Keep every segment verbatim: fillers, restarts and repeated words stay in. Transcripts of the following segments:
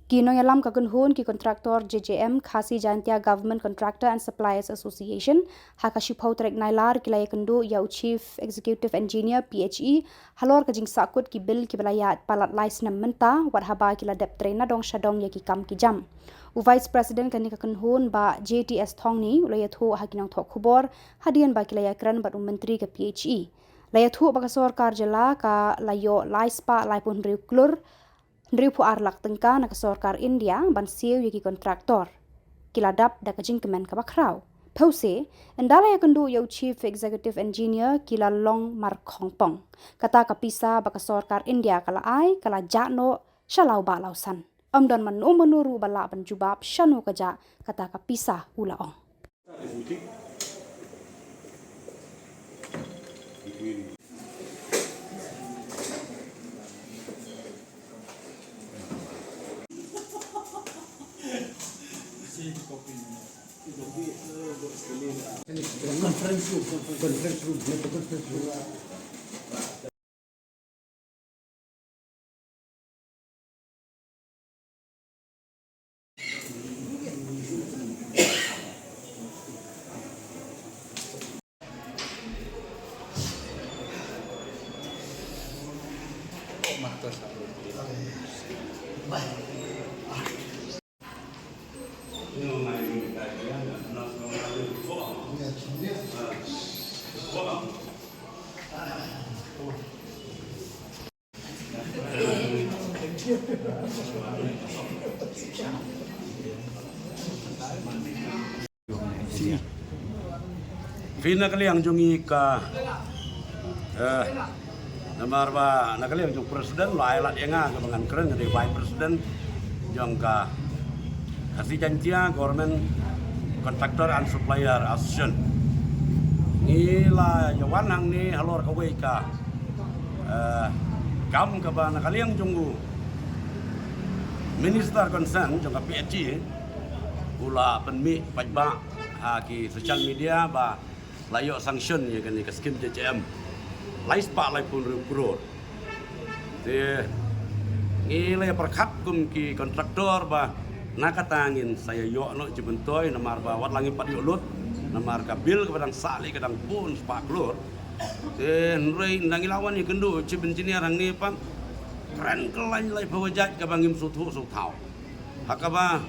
Ki nongïalam ka kynhun ki contractor J J M, Khasi Jaintia Government Contractor and Suppliers Association, ha ka shiphew tarik Nailar ki la ïakynduh ïa u Chief Executive Engineer, P H E, halor ka jingsahkut ki bill kiba la ïaid palat lai snem mynta, wat haba ki la dep trei nadong shadong ïa ki kam ki jam. U Vice President kane ka kynhun, Bah J T S Thongni, u la ïathuh ha ki nongthoh khubor hadien ba ki la ïakren bad u Myntri ka P H E. La ïathuh ba ka sorkar jylla ka la ïoh lai spah laiphew hynriew klur hynriewphew ar lak tyngka na ka sorkar India ban siew ïa ki contractor. Ki la dap da ka jingkmen kaba khraw. Phewse, ynda la ïakynduh ïa u Chief Executive Engineer, ki la long mar khongpong. Kata ka pisa ba ka sorkar India ka la ai, ka la jah noh sha law ba law san. Ym don mano mano ruh ba lah ban jubab shano ka jah kata ka pisa, u la ong. Conference room, conference room, conference room. Phi na ka liang jong ngi ka, eh, namar ba na ka liang jong president la ai lad ïa nga kaba ngan kren ka dei vice president jong ka Khasi Jaintia Government Contractor and Supplier Association. Ngi la ïa wan hangne halor kawei ka, eh, kam kaba na ka liang jong u minister concern jong ka P H E u la pynmih paidbah ha ki social media ba la ïoh sanction ïa kane ka skim J J M lai spah laiphew hynriew klur. Te ngi la ïa pyrkhat kum ki contractor ba na kata ngin sa ïa ïoh noh jingmyntoi namar ba wat la ngi pat ïoh lut namar ka bill kaba dang sah lei ka dang bun spah klur. Te hynrei ynda ngi la wan ïakynduh u chief engineer hangne pat kren kyllaiñ laiphew jait kaba ngim sngewthuh sngewthaw. Ha kaba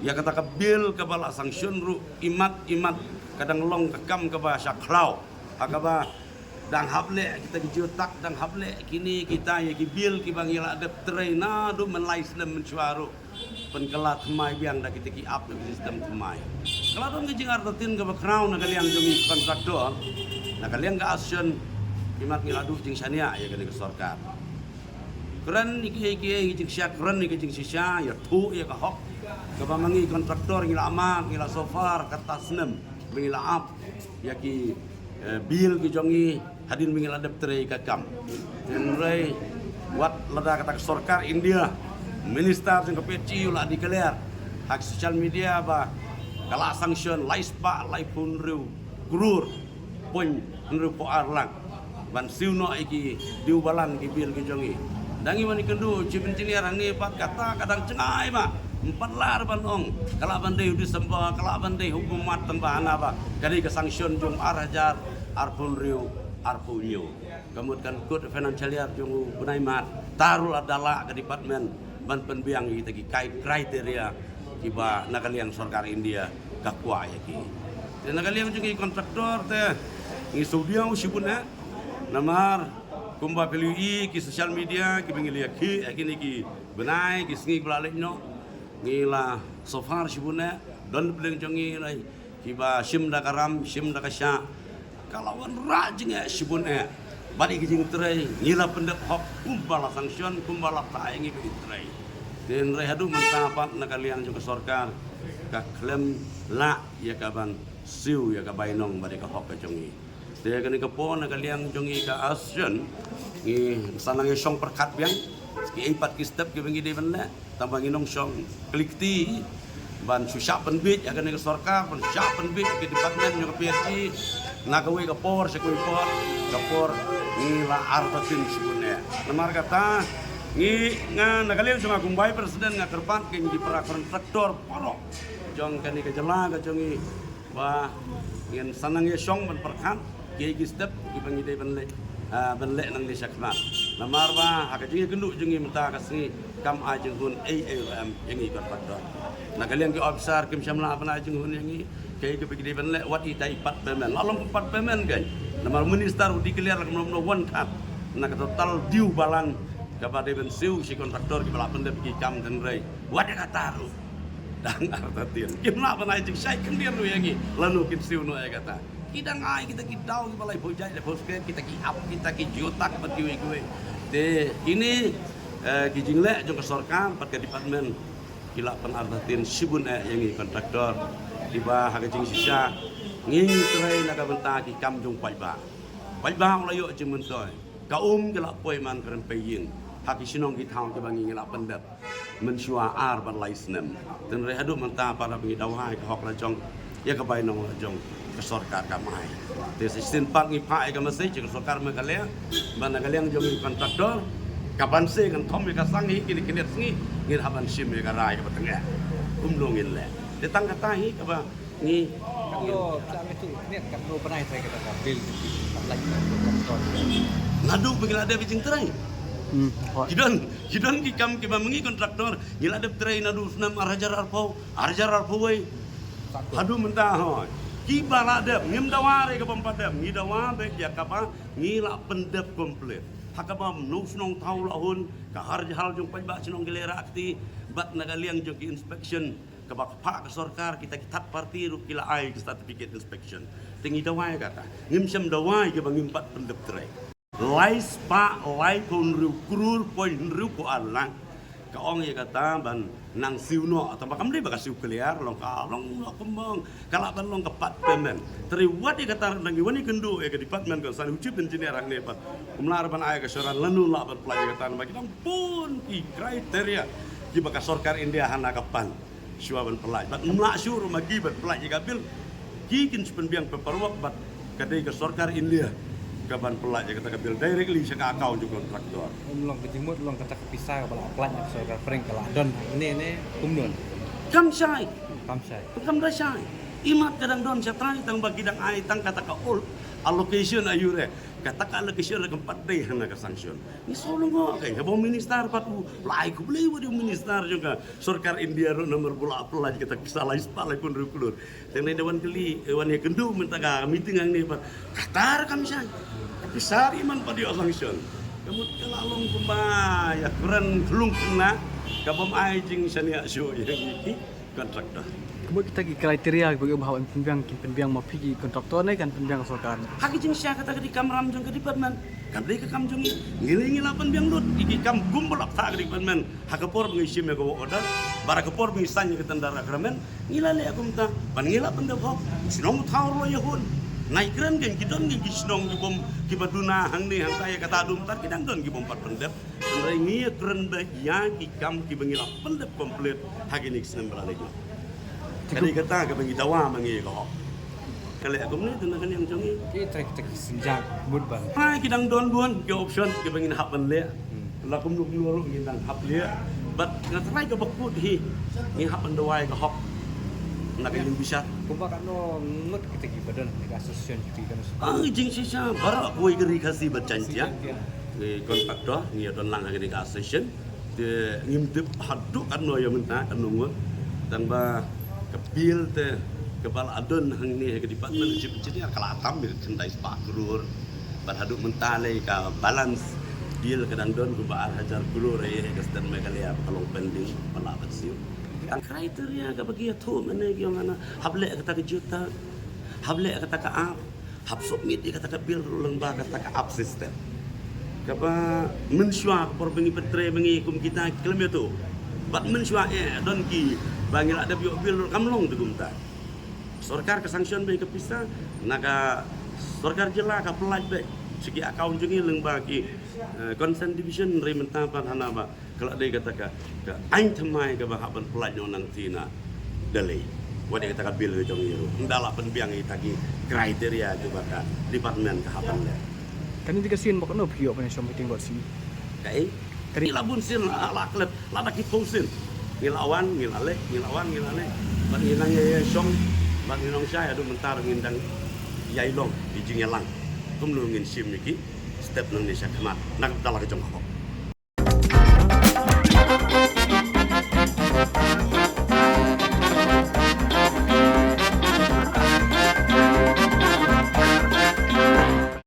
ïa kata ka bill kaba la sanction ruh imat imat ka dang long ka kam kaba sha khlaw. Ha kaba dang hap leh kita ki jingïoh tak, dang hap leh kine kita ïa ki bill kiba ngi la dep trei naduh mynlai snem mynshuwa ruh. Pynkylla thymmai biang da kita ki app, da ki system thymmai. Ka la don ka jingartatien kaba khraw na ka liang jong ngi contractor, na ka liang ka association, imat ngi la duh jingshaniah ïa kane ka sorkar. Kren ïa ki, ïa ki, ïa ki jingshisha, kren ïa ki jingshisha, ïathuh ïa ka hok. Kaba ma ngi contractor ngi la mad, ngi la suffer kata snem ba ngi la ap ïa ki, eh, bill ki jong ngi hadien ba ngi la dep trei ka kam. Hynrei wat lada kata ka sorkar India, minister jong ka P H E u la declare ha ka social media ba ka la sanction lai spah laiphew hynriew klur point hynriewphew ar lak ban siew noh ïa ki due balance ki bill ki jong ngi. Dang ngi wan ïakynduh u chief engineer hangne pat kata ka dang jngai ba ym pat lah ban ong ka lah ban dei u December, ka lah ban dei u March, tang ba hana ba ka dei ka sanction jong ar hajar arphew hynriew arphew hynñiew. Ka mut kan kut financial year jong u bnai March, tang ruh lada lah ka department ban pynbiang ïa kita ki criteria kiba na ka liang sorkar India ka kwah ïa ki. Te na ka liang jong ngi contractor te ngi sngewdiaw shibun eh namar kumba phi la ïohi ki social media kiba ngi la ïakhih ha kine ki bnai ki sngi ba la leit noh, ngi la suffer shibun eh, don bynta jong ngi la kiba shim da ka ram, shim da ka shah. Ka la wanrah jingeh shibun eh. Bad ïa ki jingtrei ngi la pyndep hok kumba la sanction, kumba la tah ïa ngi ba ngi trei. Te hynrei haduh mynta pat na ka liang jong ka sorkar ka khlem lah ïa ka ban siew ïa ka bainong bad ïa ka hok ka jong ngi. Te kane ka por na ka liang jong ngi ka association ngi sa nang ïa shong pyrkhat biang kiei pat ki step kiba ngi dei ban leh. Tang ba ngi nongshong klik ti ban shu shah pynbeit ïa kane ka sorkar, ban shah pynbeit ïa ka department jong ka P H E na kawei ka por sha kawei por, ka por ngi la artatien shibun eh. Namar kata Ngi, nga na ka liang jong nga kum Vice President nga kyrpad ïa ngi para contractor baroh jong kane ka jylla ka jong ngi ba ngin sa nang ïa shong ban pyrkhat ïa ki step kiba ngi dei ban leh, ah, ban leh nangne shakhmat. Namar ba ha ka jingïakynduh jong ngi mynta ka sngi kam ai jinghun ei ei ruh em ïa ngi contractor. Na ka liang ki officer kim shym lah ban ai jinghun ïa ngi. Kaei kaba ki dei ban leh, wat ita i pat payment. La long pat payment kein. Namar minister u declare la kumno kumno one third na ka total due balance kaba dei ban siew sha ki contractor kiba la pyndep ki kam, hynrei wat ïa kata ruh dang artatien kim lah ban ai jingshai khyndiat ruh ïa ngi lano kin siew noh ïa kata. Ki dang ai kita ki daw kiba laiphew jait, laiphew sket, kita ki ap, kita ki jingïoh tak bad kiwei kiwei. Te kine, eh, ki jingleh jong ka sorkar bad ka department ki lah pynartatien shibun eh ïa ngi contractor kiba ha ka jingshisha ngi ngi trei na ka bynta ki kam jong paidbah. Paidbah u la ïoh jingmyntoi. Ka um ka la poi man ka rympei ïing ha ki shnong ki thaw kiba ngi ngi la pyndep mynshuwa ar bad lai snem. Hynrei haduh mynta pat haba ngi dawa ïa ka hok la jong, ïa ka bainong la jong, ka sorkar kam ai. Te sa shisien pat ngi phah ïa ka message ïa ka sorkar Meghalaya ba na ka liang jong ngi contractor, ka ban se ngan thom ïa ka sang hi kine kine sngi ngin hap ban shim ïa ka rai kaba tyngeh. Kumno ngin leh? Te tang kata hi kaba ngi Katno pla me tu net katno bnai trei kata ka bill ka pla ka ton. Naduh ba ngi la dep jingtrei. Hmm. Ki don, ki don ki kam kiba ma ngi contractor ngi la dep trei naduh snem ar hajar arphew, ar hajar arphew wei. Haduh mynta hoi. Kiba la dep ngim dawa re ka bym pat dep, ngi dawa beit ïa kaba ngi la pyndep complete. Ha kaba no shnong thaw la hun ka har jhal jong paidbah shnong ki leh rakti bad na ka liang jong ki inspection. Kaba phah ka sorkar kita ki third party ruh ki la ai ka certificate inspection. Te ngi dawa ïa kata. Ngim shym dawa ïa kaba ngim pat pyndep trei. Lai spah laiphew hynriew klur point hynriewphew ar lak. Ka ong ïa kata ban nang siew noh, tangba kam dei ba ka siew clear, long ka long noh kumba ong, ka lah ban long ka part payment. Trei wat ïa kata ruh ngi wan ïakynduh ïa ka department ka san u chief engineer hangne pat. Kumla ruh ban ai ka assurance lano lah ban pynlait ïa kata namar ki dang bun ki criteria kiba ka sorkar India hana ka pan. Shuwa ban pynlait bad ym lah shuh ruh ma ki ban pynlait ïa ka bill. Ki kin shu pynbiang paperwork bad ka dei ka sorkar India ka ban pynlait ïa kata ka bill directly sha ka account jong contractor. Ym long ka jingmut long kata ka pisa kaba la pynlait na ka sorkar pyrshah ka la don ne ne kumno. Kam shai. Kam shai. Kam da shai. Imat ka dang don shatrai tang ba ki dang ai tang kata ka old allocation aïu re. Kata ka allocation re kam pat dei hana ka sanction. Ngi shu long ko ka haba u minister pat u la ai khublei wat u minister jong ka sorkar India ruh namar ba la pynlait kata ka pisa lai spah laiphew hynriew klur. Teng dei da wan kylli, eh, wan ïakynduh mynta ka meeting hangne pat. Kata re kam shai. Ka pisa re iman pat ïoh sanction. Ka mut ka la long kumba ïakren khlung khynnah ka bym ai jingshaniah shuh ïa ngi ki contractor. Ka mut kita ki criteria kiba ki ba hap ban pynbiang kin pynbiang ma phi ki contractor ne kan pynbiang ka sorkar. Ha ka jingshisha kata ka dei ka kamram jong ka department. Kam dei ka kam jong ngi. Ngi lei ngi la pynbiang lut ïa ki kam kum ba la phah ka department. Ha ka por ba ngi shim ïa ka work order, bad ha ka por ba ngi sign ïa ka tender agreement, ngi la leh kumta, ban ngi la pyndep hok, shnong thaw ruh ïa hun. Nai kren kein ki don kein ki shnong ki bym kiba duna hangne hangta ïa kata dum tar ki dang don ki bym pat pyndep. Hynrei ngi ïakren beit ïa ki kam kiba ngi la pyndep complete ha kine ki snem ba la leit noh. Ka dei kata kaba ngi dawa ma ngi ka hok. Ka leh kumne te na ka liang jong ngi. Ki trei kita ki sienjak mut ban. Hai ki dang don bun ki option kiba ngin hap ban leh. Hmm. La kumno kumno ruh ngin dang hap leh. Bad nga trai kaba kut hi ngi hap ban dawa ïa ka hok. Na ka ïing bishar. Kumba katno ngut kita kiba don ha ka association kita katno. Ah, jingshisha baroh kawei ka Ri Khasi bad Jaiñtia. Jaiñtia. Ngi contractor ngi ïa don lang ha kane ka association. Te ngim tip haduh katno ïa mynta katno ngut. Tang ba ka bill te kaba la don hangne ha ka department chief engineer ka la tam ïa ka khyndai spah klur. Bad haduh mynta lei ka balance bill ka dang don kumba ar hajar klur ïa ka state Meghalaya ba ka long pending ba la ban siew. Ka criteria kaba ki ïathuh mynne ki ong hana hap leh kata ka juta, hap leh kata ka app, hap submit ïa kata ka bill ruh lyngba kata ka app system. Kaba mynshuwa ka por ba ngi pyntrei ba ngi kum kita ki khlem ïathuh. Bad mynshuwa eh don ki ba ngi la dep ïoh bill ruh kam long te kumta. Sorkar ka sanction beit ka pisa na ka sorkar jylla ka pynlait beit sha ki account jong ngi lyngba ki, eh, concerned division hynrei mynta pat hana ba ka la dei kata ka, ka aiñ thymmai kaba hap ban pynlait noh nangta na Delhi. Wat ïa kata ka bill ka jong ngi ruh ynda la pynbiang ïa kita ki criteria kiba ka department ka hap ban leh. Kane dei ka sien ba katno phi ïoh ban ïashong meeting bad C E? Kaei? Kane la bun sien, la, la klet, la da ki phew sien. Ngi la wan, ngi la leh, ngi la wan, ngi la leh. Bad ngi nang ïa shong, bad ngi nang shai, haduh mynta ngin dang ïai long ïa ki jingïalang. Kumno ngin shim ïa ki step nangne sha khmat na ka bynta la ka jong ka hok.